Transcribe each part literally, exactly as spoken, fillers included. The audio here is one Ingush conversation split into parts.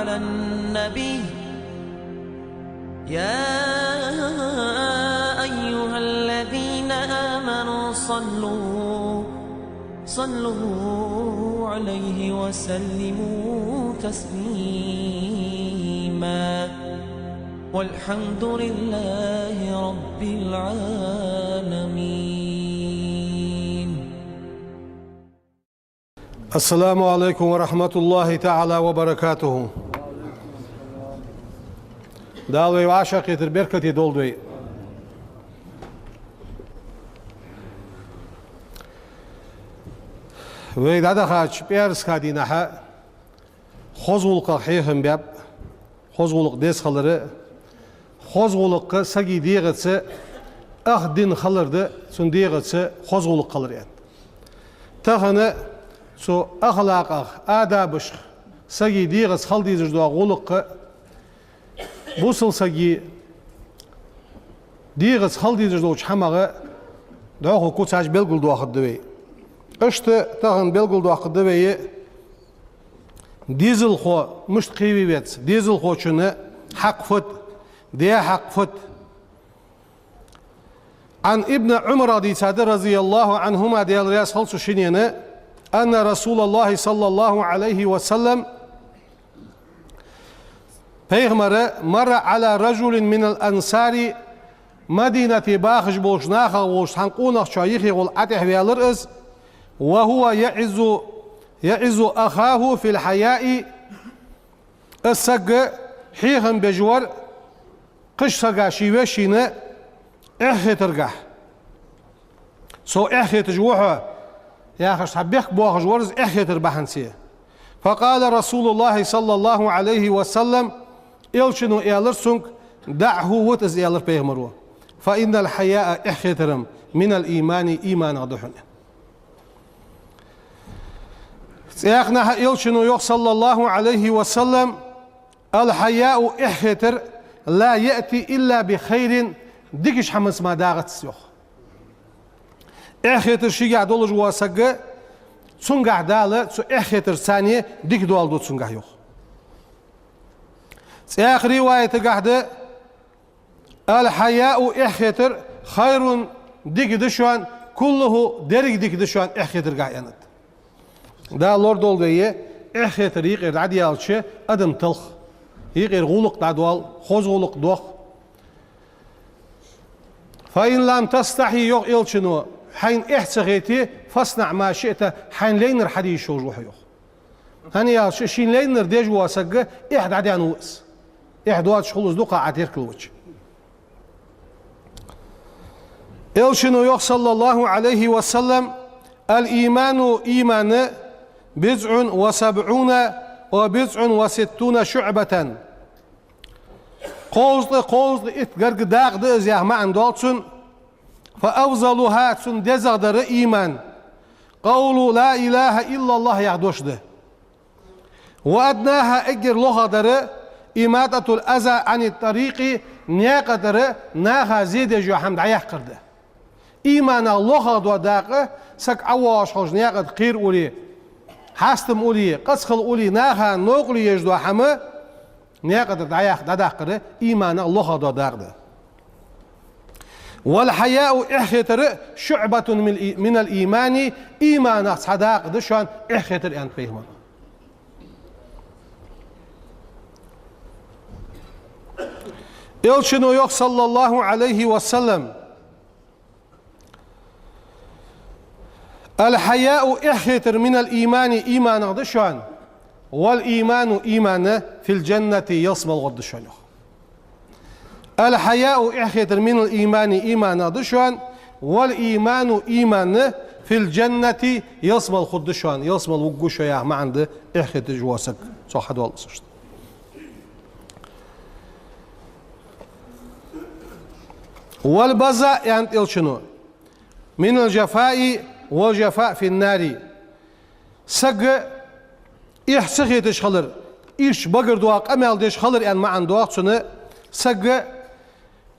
على النبي. يا أيها الذين آمنوا صلوا، صلوا عليه وسلموا تسليما. والحمد لله رب العالمين. السلام عليكم ورحمة الله تعالى وبركاته. Дала вай вӀашагӀкхетар беркате долда вай. Вай дӀадахача пӀаьраска дийнахьа хоза гӀулакхах хьехам баьб, хоза гӀулакх деза хилар, хоза гӀулакх сага дегӀаца ах дина хилар да, цун дегӀаца хоза гӀулакх хилар аьнна. Тахан цу ахлакъах, адабашка сага дегӀаца хила дезаш дола гӀулакх, бусалба сага дегӀаца хила дезаш долча хӀамах дӀахо куцаш белгалдоахаргда вай. Иштта тахан белгалдоаккхаргда вай дезалхо мишта кхеве веза, дезалхочун хьакъ фуд, даь хьакъ фуд. عن ابن عمر, дийцад, رضي الله عنهما, Даьла раьза хилва цу шиннена, أن رسول الله صلى الله عليه وسلم, Пайхамар, مر على رجل من الأنصار, Мадинате бахаш болча нахах волча цхьан къонахчоа юхе гӀолла ӀотӀехваьлар из, وهو يعظ، يعظ أخاه في الحياء, из саг хьехам беш вар кхыча сага, ший вешийна эхь хетаргахьа. Со эхь хеташ ва хьо, яхаш, цхьа бехк боахаш вар из эхь хетар бахьанце. فقال رسول الله صلى الله عليه وسلم, Элчано аьлар цунга: دعه, вита из, аьлар Пайхамаро. فإن الحياء, эхь хетар-м, من الإيمان, иманах да хьона. ЦӀаькха а Элчано йоах, صلى الله عليه وسلم: الحياء, эхь хетар, لا يأتي إلا بخير, дикача хӀаманца мара дагӀац, йоах. Эхь хетар шийгахьа долаш вола саг, цунгахьа Дала цу эхь хетарца цхьана дика доаладу цунгахьа, йоах. ЦӀаькха риваятагахьа да: الحياء, эхь хетар, خير, дика да шоана, كله, деррига дика да шоана эхь хетаргахьа, аьннад. Дала лорадолда вай, эхь хетар юкъера дӀадаьлча адам талх, юкъера гӀулакх дӀадоал, хоза гӀулакх доах. فإن لم تستحي, йоах Элчано, хьайна эхь ца хете, فاصنع ما شئت, хьайна лайнар хьаде йиш йолаш ва хьо, йоах. ХӀана аьлча шийна лайнар деш вола саг эхь дӀадаьнна ва из. Эхь доацаш хул из дукха Ӏа теркалвича. Элчано йоах, صلى الله عليه وسلم: الإيمان, иман, بضع وسبعون أو بضع وستون شعبة. Кхузткъа, кхузткъа итт гаргга дакъа да из, яха маӀан доал цун. فأفضلها, цун дезагӀдар иман, قول لا إله إلا الله яха дош да. وأدناها, эггара лохагӀдар, إماطة الأذى عن الطريق, наькъа тӀара наха зе деш йола хӀама дӀаяккхар да. Иманах лохагӀдола дакъа, саг ӀовоагӀаш хилча наькъа тӀа кхера улле, хьастам улле, къаца хила улле, наха новкъарло еш дола хӀама наькъа тӀара дӀаяккха, дӀадаккхар иманах лохагӀдола дакъа да. والحياء, эхь хетар, شعبة من الإي-، من الإيمان, иманах цхьа дакъа да шоана эхь хетар, аьннад Пайхамаро. Элчано йоах, صلى الله عليه وسلم: الحياء, эхь хетар, من الإيمان, иманах да шоана, والإيمان, иман, في الجنة, ялсмала гӀор да шоана, йоах. الحياء, эхь хетар, من الإيمان, иманах да шоана, والإيمان, иман, في الجنة, ялсмала хургда шоана, ялсмала вугаргва шо яха маӀан да эхь хеташ вола саг, цох хьадоал из. والبذاء, аьннад Элчано, من الجفاء، والجفاء في النار. Саг эхь ца хеташ хилар, ирча багара доагӀа къамаьл деш хилар аьнна маӀан доагӀа цун, саг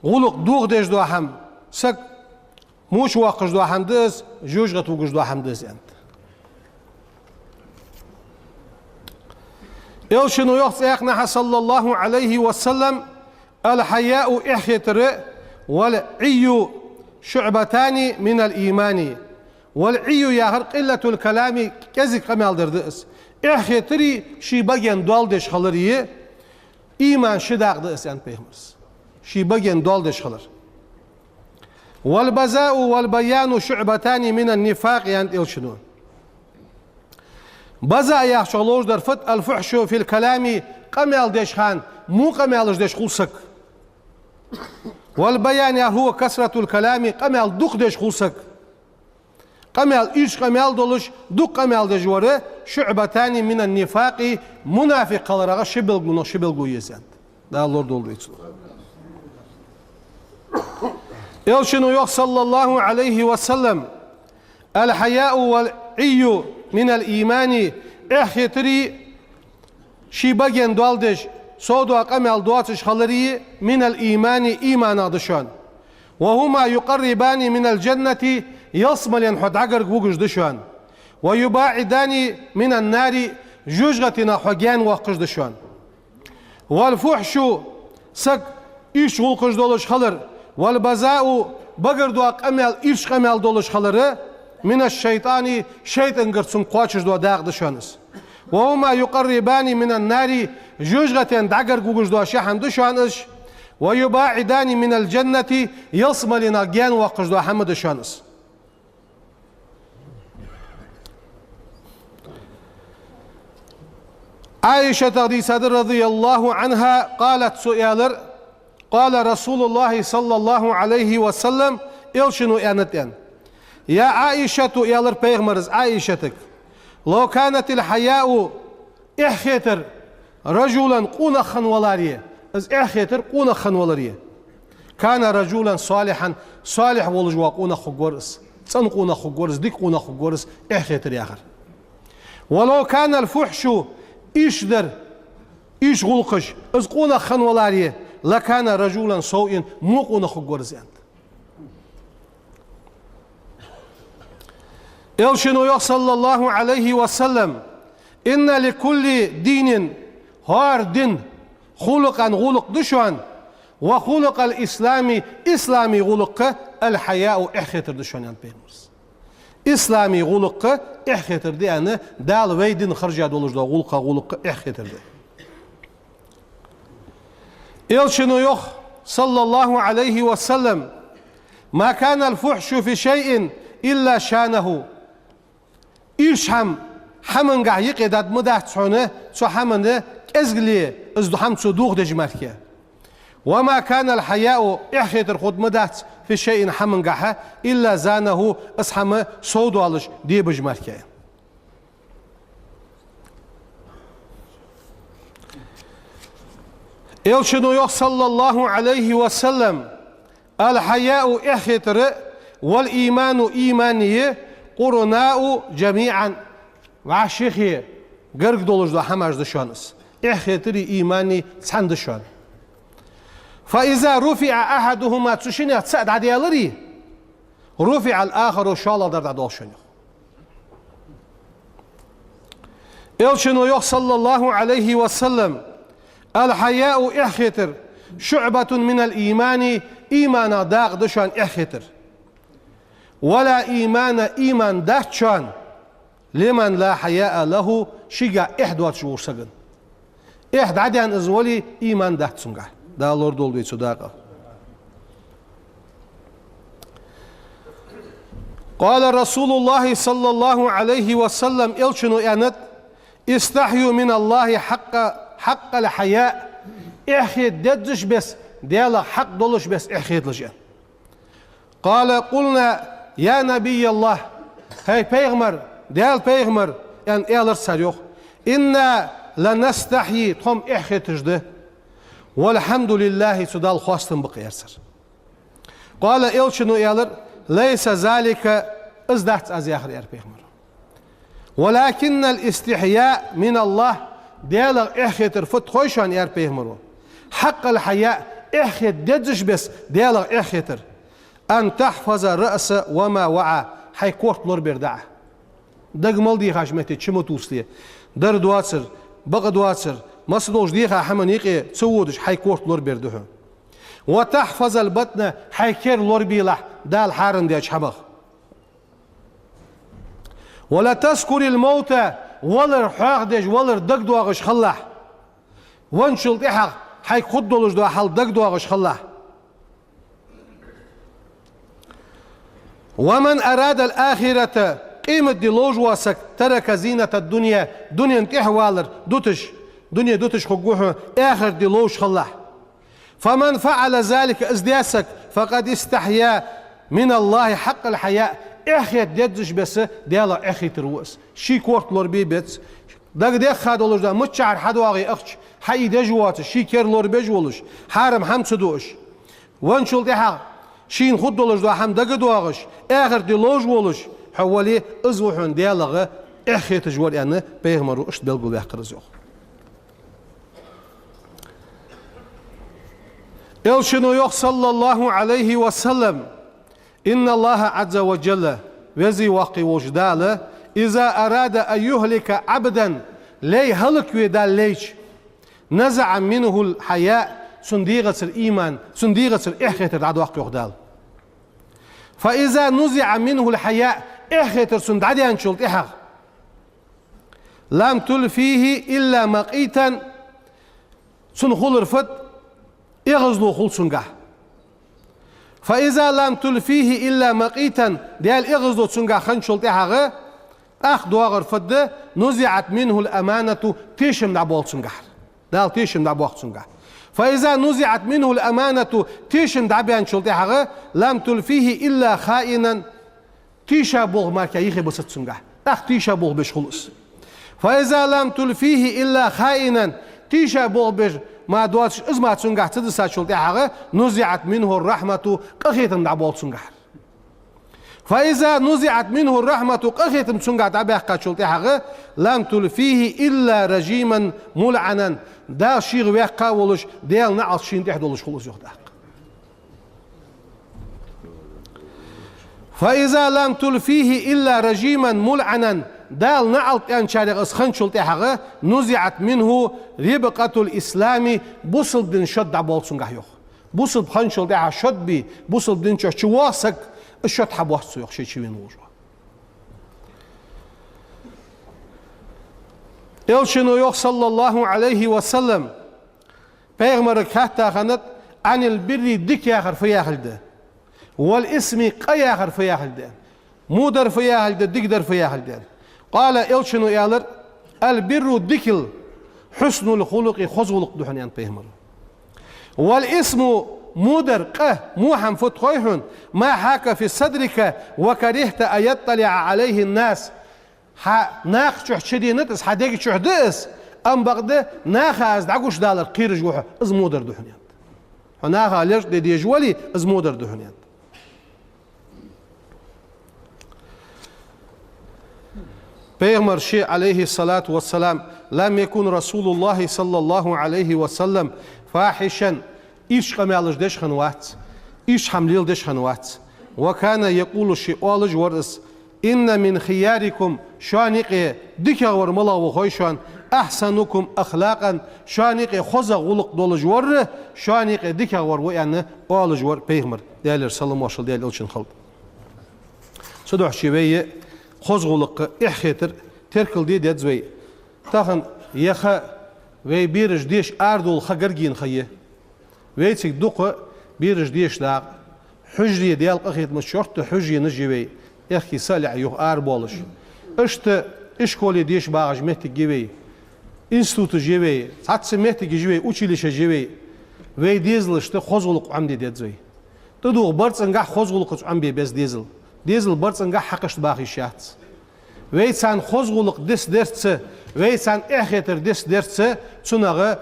гӀулакх дохадеш дола хӀама, саг мочавоаккхаш дола хӀама да из, жожагӀате вугаш дола хӀама да из, аьннад. Элчано йоах цхьаннахьа, صلى الله عليه وسلم: «الحياء», эхь хетар, «والعي شعبتان من الإيمان». «والعي» яхар قلة الكلام, кӀезига къамаьл дар да из. Эхь хетари ший баген доал деш хилари имана ши дакъа да из, аьннад пайхамара. Ший баген доал деш хилар. «والبذاء والبيان شعبتان من النفاق», аьннад элчано. Базаъ яхачох ловш дар фуд? «الفحش في الكلام», къамаьл деш хана во къамаьлаш деш хул саг. «والبيان هو كثرة الكلام», къамаьл дукха деш хул саг. Къамаьл, ийрча къамаьл долаш, дукха къамаьл деш вар, «شعبتان من النفاق», мунафикъ хиларах ши белгалонех ши белгало я из, аьннад. Дала лорадолда вай цунах. Элчано йоах, صلى الله عليه وسلم: «الحياء والعي من الإيمان», эхь хетари ший баген доал деш, сов дола къамаьл доацаш хилари «من الإيمان», иманах да шоана. «وهما يقربان من الجنة», ялсмален хьо дӀагарга вугаш да шоана. «ويباعدان من النار», жожагӀатенах хьо гаьна воаккхаш да шоана. «والفحش», саг ийрча гӀулакхаш долаш хилар, «والبذاء», багара дола къамаьл ийрча къамаьл долаш хилар, «من الشيطان», шайтӀагара цунга кхоачаш дола дакъа да шоана из. «وهما يقربان من النار», жожагӀатен дӀагарга вугаш дола ши хӀама да шоана из. «ويباعدان من الجنة», ялсмаленах гаьна воаккхаш дола хӀама да шоана из. Ӏайшатах дийцад, رضي الله عنها، قالت, цо аьлар: «قال رسول الله صلى الله عليه وسلم», элчано аьннад, аьнна. «يا عائشة», аьлар пайхамара Ӏайшатага, «لو كان الحياء», эхь хетар, «رجلا», къонах хинна валаре, из эхь хетар къонах хинна валаре, «كان رجلا صالحا», салихь волаш вола къонах хургвар из, цӀена къонах хургвар из, дика къонах хургвар из, эхь хетар яхар. «ولو كان الفحش», ийрча дар, ийрча гӀулакхаш, из къонах хинна валаре, «لكان رجلا سوءا», во къонах хургвар из, аьннад. Элчано йоах, صلى الله عليه وسلم: «إن لكل دين», хӀара дина, «خلقا», гӀулакх да шоана, «وخلق الإسلام», ислама гӀулакх, «الحياء», эхь хетар да шоана, аьннад пайхамара. Ислама гӀулакх эхь хетар да, аьнна, Дала вай дина хержа долаш дола гӀулакхех гӀулакх эхь хетар да. Элчано йоах, صلى الله عليه وسلم: «ما كان الفحش في شيء إلا شانه». Ийрча хӀама хӀамангахьа юкъе даргдац хьона, цу хӀаман кӀезигале из хӀама цо дохадеш мара. «وما كان الحياء», эхь хетар хургдац, «في شيء», хӀамангахьа, «إلا زانه», из хӀама совдоалаш, дебаш мара. Элчано йоах, صلى الله عليه وسلم: «الحياء», эхь хетар, «والإيمان», имани, «قرناء جميعا», вӀашагӀъе гарга долаш дола хӀамаш да шоана из. Эхь хетари имани цхьана да шоана. «فإذا رفع أحدهما», цу шиннех цаӀ дӀадаьлча, «رفع الآخر», шоллагӀдар дӀадоал шоана, йоах. Элчано йоах, صلى الله عليه وسلم: «الحياء», эхь хетар, «شعبة من الإيمان», имана дакъа да шоана эхь хетар. «ولا إيمان», иман дац шоана, «لمن لا حياء له», шийгахьа эхь доацаш волча сагана. Эхь дӀадаьнна из вале, иман дац цунгахьа. Дала лорадолда вай цу дакъах. قال رسول الله صلى الله عليه وسلم, элчано аьннад: «استحيوا من الله حق، حق الحياء». Эхь хета дезача беса, Даьлах хьакъ долча беса эхь хеталаш, аьнна. «قال: قلنا: يا نبي الله», хӀай пайхамар, Даьла пайхамар, аьнна, аьлар цар, йоах. «إنا لنستحيي», тхо-м эхь хеташ да. «والحمد لله», цу Далла хоастам ба-кх, аьлар цар. «قال», элчано аьлар: «ليس ذلك», из дац аз яхар, аьлар пайхамара. «ولكن الاستحياء من الله», Даьлах эхь хетар фуд хой шоана, аьлар пайхамара. «حق الحياء», эхь хета дезача беса Даьлах эхь хетар. «أن تحفظ الرأس وما وعى», хьай корта лорабер да Ӏа. Даг мел дийхача метте чу ма тувсале. Дар доацар, бакъдоацар, масса долча дийхача хӀаман юкъе ца водаш, хьай корта лорабер да хьона. وتحفظ البطن, хьай кер лорабелахь Дала хьарам даьча хӀамах. ولا تذكر الموت, валар хьоахадеш, валар дагадоагӀаш хилалахь. Венначул тӀехьагӀа хьайга хургдолаш дола хьал дагадоагӀаш хилалахь. ومن أراد الآخرة, къематди ловш вола саг, ترك زينة الدنيا, дунен тӀехьавалар дуташ, дуне дуташ хургва хьона, ахартди ловш хилалахь. فمن فعل ذلك, из даь саг, فقد استحيا من الله حق الحياء, эхь хетар дезача беса Даьлах эхь хетар ва из. Ший корта лорабе беза, дагадехха долаш да, миччахьара хьадоагӀе ахча, хьаийдеш воацаш, ший кер лорабеш волаш, хьарам хӀама ца дуаш. Венначул тӀехьагӀа шийна хургдолаш дола хӀама дагадоагӀаш, ахартди ловш волаш хьо вале, из ва хьона Даьлах эхь хеташ вар, аьнна, пайхамаро иштта белгалваьккхар из, йоах. Элчано йоах, صلى الله عليه وسلم: إن الله عز وجل, Веза-Воккха волча Дала, إذا أراد أن يهلك عبدا, лай хӀалакве Дала лайча, نزع منه الحياء, цун дегӀацара иман, цун дегӀацара эхь хетар дӀадоаккх, йоах Дала. فإذا نزع منه الحياء, эхь хетар цунна дӀадаьнначул тӀехьагӀа, لم تلفه إلا مقتا, цунна хулар фуд? ЭгӀазло хул цунгахь. فإذا لم تلفه إلا مقتا, Даьла эгӀазло цунгахь хинначул тӀехьагӀа, тӀаккха доагӀар фуд? نزعت منه الأمانة, тешам дӀабоал цунгахьара. Дала тешам дӀабоаккх цунгахь. فإذا نزعت منه الأمانة, тешам дӀабаьнначул тӀехьагӀа, لم تلفه إلا خائنا, тийша болх мара юхебисац цунгахь. ТӀаккха тийша болх беш хул из. فإذا لم تلفه إلا خائنا, тийша болх беш мара доацаш, из мара цунгахь ца дисачул тӀехьагӀа, نزعت منه الرحمة, къахетам дӀабоал цунгахьара. فإذا نزعت منه الرحمة, къахетам цунгахь дӀабаьккхачул тӀехьагӀа, لم تلفه إلا رجيما ملعنا, Дала шийх ваьккха волаш, Даьла наӀалт шийна тӀехь долаш хул из, йоах тӀаккха. فإذا لم تلفه إلا رجيما ملعنا, Дала наӀалт аьнначарех из хинначул тӀехьагӀа, نزعت منه ربقة الإسلام, бусалба дина шод дӀабоал цунгахь, йоах. Бусалба хинначул тӀехьагӀа шод бе, бусалба дина чу воагӀа саг, из шод хьабоац цо, йоах, ший чу вена волча. Элчано йоах, صلى الله عليه وسلم, пайхамарага хаьтта хиннад: عن البر, дика яхар фу яхилга да, والإثم, къа яхар фу яхилга да, во дар фу яхилга да, дика дар фу яхилга да. قال, Элчано аьлар: البر, дикал, حسن الخلق, хоза гӀулакх да хьона, аьннад пайхамаро. والإثم, во дар, къа, во хӀама фуд хой хьона, ما حاك في صدرك وكرهت أن يطلع عليه الناس. Хьа наха чу чуденад из, хьа дега чу да из, амма бакъда наха из дӀагучадалар кхераш ва хьо, из во дар да хьона, аьннад. Хьо наха лерчӀа де дезаш вале, из во дар да хьона, аьннад. Пайхамар ше, عليه الصلاة والسلام: لم يكن رسول الله صلى الله عليه وسلم فاحشا, ийрча къамаьлаш деш хиннавац, ийрча хӀама леладеш хиннавац. وكان يقول, ше оалаш вар из: إن من خياركم, шоана юкъе дикагӀвар малагӀа ва хой шоана, أحسنكم أخلاقا, шоана юкъе хозагӀа гӀулакх долаш вар, шоана юкъе дикагӀвар ва, аьнна, оалаш вар пайхамар, Даьлера салам-моаршал Даьла Элчана хилда. Цудухьа вай хоза гӀулакх, эхь хетар теркалде деза вай. Тахан яха вай бераш деша арадовла ха гаргара ха я. Вайцига дукха бераш деша дагӀа. Хьужаре, Даьла къахетамца, шортта хьужаренаш я вай. Аьхки са а лаьа юха арабоалаш. Иштта ишколе деша багӀаш моттиг я вай. Институташ я вай. Цхьацца моттигаш я вай, училищеш я вай. Вай дезалашта хоза гӀулакх Ӏомаде деза вай. ТӀадувха барзкъангахьа хоза гӀулакхаца Ӏомабе беза дезал. Дезал барзкъангахьа хьакхашта баха йиш яц. Вай царна хоза гӀулакх дис дерца, вай царна эхь хетар дис дерца, цунах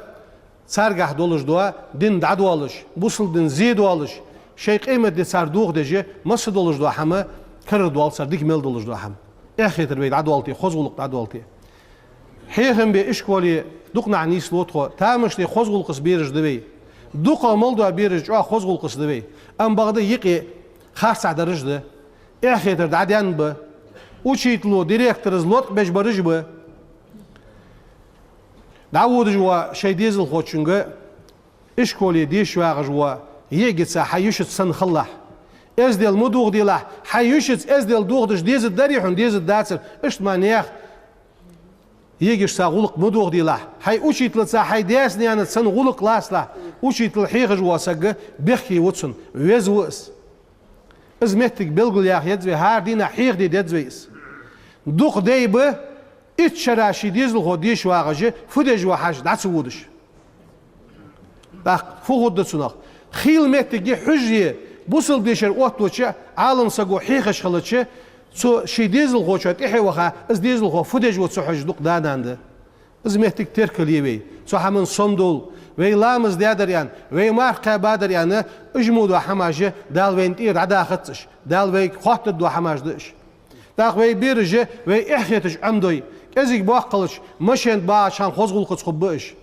царгахьа долаш дола дин дӀадоалаш, бусалба дина зе доалаш, шоай къематди цар дохадеш, масса долаш дола хӀама карара доал цар, дика мел долаш дола хӀама. Эхь хетар вай дӀадоалте, хоза гӀулакх дӀадоалте. Хьехам бе ишколе дукха нах нийслу тхо, тамаш де хоза гӀулакхаца бераш да вай. ДукхагӀа мел дола бераш чӀоагӀа хоза гӀулакхаца да вай. Амма бакъда юкъе харцахьа дараш да. Эхь хетар дӀадаьнна ба. Учитело, директоро лоаткъа беш бараш ба. ДӀаводаш вола шоай дезалхочунга ишколе деша вагӀаш вола йиӀигеца хьай йишица санна хилалахь. Эздел ма дохаделахь, хьай йишица эздел дохадеш дезаргдарий хьона, дезаргдацар, иштта мара наьха йиӀигашца гӀулакх ма дохаделахь. Хьай учителаца, хьай даьца-наьнаца санна гӀулакх лацалахь. Учитель хьехаш вола саг бехке ва цунна, веза ва из. Из моттиг белгалъяха еза вай, хӀара дийнахьа хьехаде деза вай из. Дукха дай ба итт шера ший дезалхо деша вагӀаш, фу деш ва хьажа, дӀа ца водаш. ТӀаккха фу хургда цунах? Хийла моттиге хьожаш, бусалба дешар оттаваьча, Ӏалам саго хьехаш хилча, цо ший дезалхочоа тӀехьа ваха, из дезалхо фу деш ва ца хьожаш дукха да-нана да. Из моттиг теркал е вай. Цу хӀаман сомадовла, вай ламаз даьдар аьнна, вай марха кхаьбадар аьнна, уж мо дола хӀамаш Дала вайна тӀера дӀадахац уж, Дала вайга хоаттаргдола хӀамаш да уж. ТӀаккха вай бераш вай эхь хеташ Ӏомадой, кӀезига боккхалча, машен багӀача хана хоза гӀулакхаца хургба уж.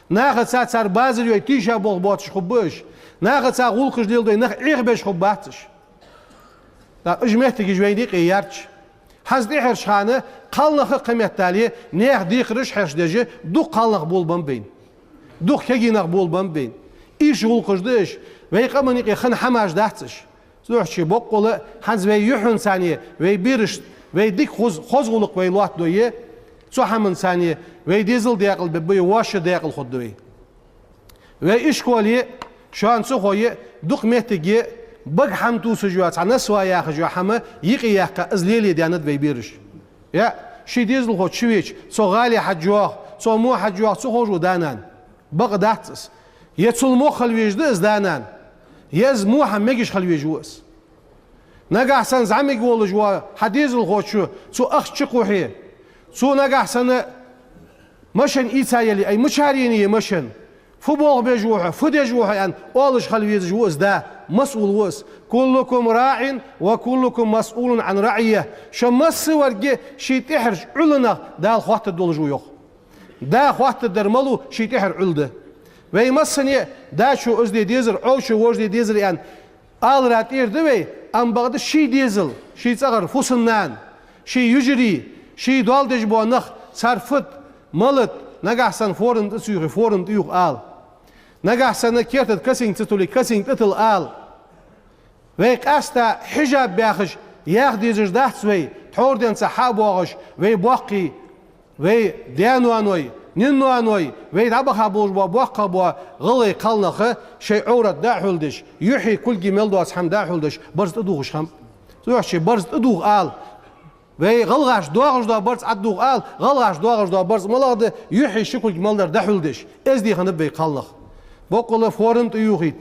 Нахаца цар базар йой тийша болх боацаш хургба уж. Нахаца гӀулакхаш леладой нах Ӏехабеш хургбац уж. ТӀаккха уж моттигаш вайна юкъе яьрча, хӀанз тӀехьарча хана кхалнах а кхыметтел наьха декхараш хьерчадеш, дукха кхалнах болабеннаб вайна. Дукха кегий нах болабеннаб вайна. Уж гӀулакхаш да уж, вай къаман юкъе хинна хӀамаш дац уж. Цудухьа боккъала хӀанз вай юххьанца, вай берашта, вай дика хоза, хоза гӀулакх вай лоаттадой, цу хӀаманца вай дезал даькъала бергба вай, воша даькъала хургда вай. Вай ишколе, шоана ца хой, дукха моттиге бага хӀама тувсаш йола, цхьа насвай яхаш йола хӀама юкъе яьккха, из лелае даьннад вай бераш. Е, ший дезалхо чувеча, цо гӀале хьаж йоах, цо во хьаж йоах ца ховш ва да-нана. Бакъ дац из. Е цул мох хила везаш да из да-нана, е из во хӀама мегаш хила везаш ва из. Нагахьа санна зӀамига волаш вола хьа дезалхочо цо ахча чукхухье, цо нагахьа санна машен ийца яле, ай, мичара енай е машен? Фу болх беш ва хьо, фу деш ва хьо аьнна, оалаш хила везаш ва из да, масъул ва из. «كلكم راع وكلكم مسؤول عن رعيته». Шо массаварг ший тӀехьарча Ӏуйраннах Дала хоаттаргдолаш ва, йоах. Да хоаттаргдар малув? Ший тӀехьара Ӏуйра да. Вай массане а дачо из де дезар, Ӏовчо вож де дезар аьнна алара тӀера да вай, амма бакъда ший дезал, ший цӀагӀара фусам-нана, ший йижарий, ший доал деш бола нах, цар фуд, малад, нагахьа санна форум тӀа ца юхе, форум тӀа юха ала. Нагахьа санна керта тӀа косынка ца туле, косынка тӀа тилла ала. Вай къаьстта хьижаб баьхаш яха дезаш дац вай, тхьовра денз хьа а боагӀаш, вай боккхий, вай даь-ноаной, наьна-ноаной, вай дӀабаха болаш бола боккхагӀа бола гӀалгӀай кхалнах шоай Ӏоврат дӀа а хьулдеш, юхьи кулги мел доаца хӀама дӀа а хьулдеш, барзкъа тӀадувхаш хиннаб. Цудухьа барзкъа тӀадувха ала. Вай гӀалгӀаша доагӀаш дола барзкъа Ӏодувха ала, гӀалгӀаша доагӀаш дола барзкъа малагӀа да, юхьи ши кулг мел дар дӀа а хьулдеш, эздий хиннаб вай кхалнах. Боккъала форум тӀа юхийта.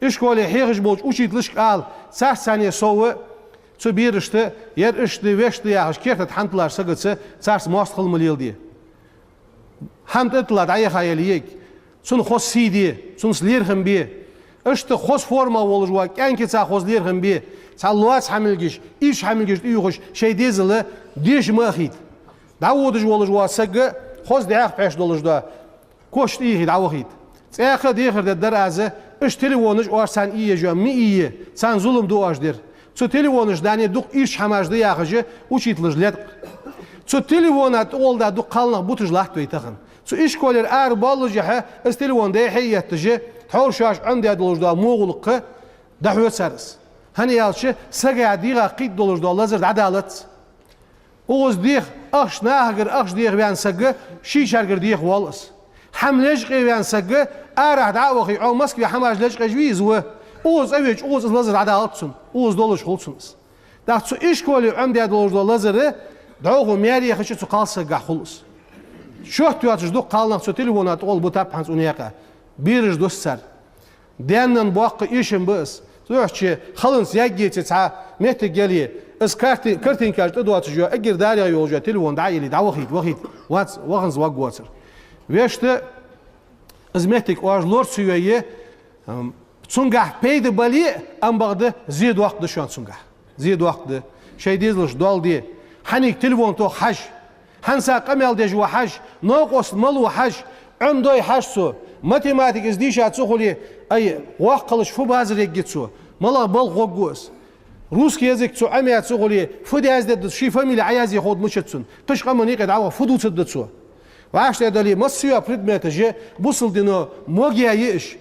Ишколе хьехаш болча учителашка ала, царца цхьана сов а, цу берашта, ер иштта да, вешта да яхаш, керта тӀа хӀама тиллача сагаца царца моастагӀал ма леладе. ХӀама тӀатилла дӀаяха яле йиӀиг, цунна хоза сий де, цунца лерхӀам бе. Иштта хоза форма волаш вола кӀаьнкаца хоза лерхӀам бе. Цхьа лоаца хӀамилгаш, ийрча хӀамилгаш тӀаювхаш, шоай дезала деша ма ахийта. ДӀаводаш волаш вола саг хоза дегӀах пхьош долаш да, кошта ийхе дӀавахийта. ЦӀаькха а дехар дергдар аз, иштта телефонаш оаш царна ийе еш йола ма ийе, царна зулам ду оаш дер. Цу телефонаш дани дукха ийрча хӀамаш да яхаш, учителаша леткъа. Цу телефона тӀагӀолла дукха кхалнах буташ латт вай тахан. Цу ишколера арабоаллашехьа, из телефон дӀа-хьа етташ, тхьовра шоаш Ӏомадаь долаш дола во гӀулакх дӀахьо цар из. ХӀана аьлча, сага дегӀа кхийтта долаш дола лазар дӀадалац. Укхаза деха, ахча нахагара ахча деха ваьнна саг шийчаргара деха воалл из. ХӀама лечкъа ваьнна саг арахьа дӀа а вахе, Ӏо Москве хӀамаш лечкъаеш вий из ва? Укхаза цӀавеча, укхаза из лазар дӀадалац цунна, укхаза долаш хул цунна из. ТӀаккха цу ишколе Ӏомадаь долаш дола лазар дӀахо маьре яхача цу кхалсагагахьа хул из. Шортта йоацаш дукха кхалнах цу телефона тӀагӀолла бутаб хӀанз укх наькъа. Бераш дус цар. Даьна-нанна боккха эшам ба из. Цудухьа халонца яггеце цхьа моттиг яле, из карти-, картинкаш тӀадоацаш йола, эггара дарех йолаш йола телефон дӀа а яле, дӀавахийта, вахийта, вац, ваханза варгвоацар. Вешта, из моттиг оаш лора ца йойя, ам, цунгахьа пайда бале а, амма бакъда зе доккха да шоана цунгахьа. Зе доккха да. Шоай дезалашта доал де. Хьанга телефон тоха хьажа. ХӀанз къамаьл деш ва хьажа. Новкъост малув хьажа. Ӏомадой хьажа цо. Математика из дийша ца хуле, ай, воккхалаш фу базар ергья цо? МалагӀа балха гӀоргва из? Русский язык цо Ӏомаяь ца хуле, фу язде деза, ший фамили Ӏоязъе ховргда мичад цунна? Кхыча къаман юкъе дӀаваха фу дувцаргда цо? ВӀаштӀехьадале, массайола предметаш бусалба дино могаяь я уж.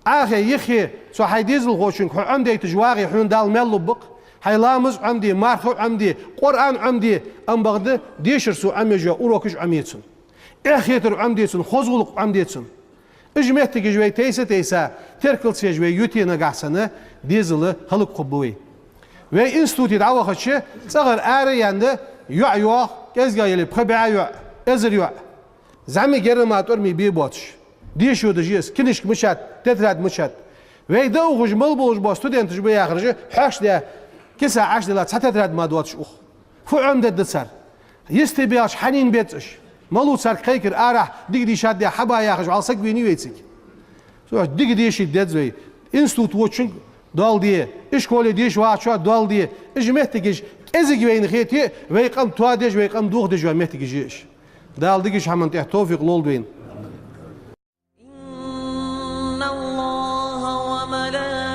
Ӏохайше, йиххе, цу хьай дезалхочунга хьо Ӏомадайташ вагӀе, хьона Дала маьл лургба-кх. Хьай ламаз Ӏомаде, марха Ӏомаде, Къуръан Ӏомаде, ам бакъда дешар цо Ӏомаеш йола урокаш Ӏомае цунна. Эхь хетар Ӏомаде цунна, хоза гӀулакх Ӏомаде цунна. Уж моттигаш вай тайса-тайса, теркал ца еш вай юте, нагахь санна дезал хӀалакхургба вай. Вай институте дӀавахача, цӀагӀара ара а яьнна, йоӀ йоагӀа, кӀезига яле пхи бӀаь йоӀ, эзар йоӀ. ЗӀамига, еррига тӀормий бе боацаш. Деша йодаш я из, кинашка мичад, тетрадь мичад. Вай дӀаухаш мел болаш бола студенташ ба яхараш, хьоашта де, киса Ӏаш дела, цхьа тетрадь мара доацаш ух. Фу Ӏомадергда цар? Йисте баьлча хьанна беза уж? Малув царга кхайкар, арахьа дика дийшад де хьаба яхаш вӀалла саг венав вайцига? Цо дика дешийта деза вай. Институт водачунга доал де, ишколе деша вагӀачоа доал де. Уж моттигаш кӀезига вайна хете, вай къам тоадеш, вай къам дохадеш йола моттигаш я уж. Дала дикача хӀаман тӀа товфикъ лолда вайна. إن الله وملائكته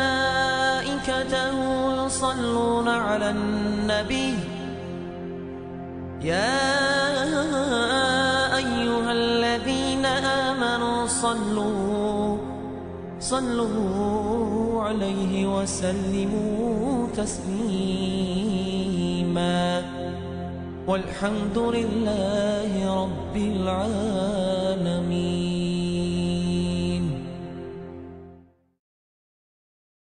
يصلون على النبي، يا أيها الذين آمنوا صلوا، صلوا عليه وسلموا تسليما. والحمد لله رب العالمين.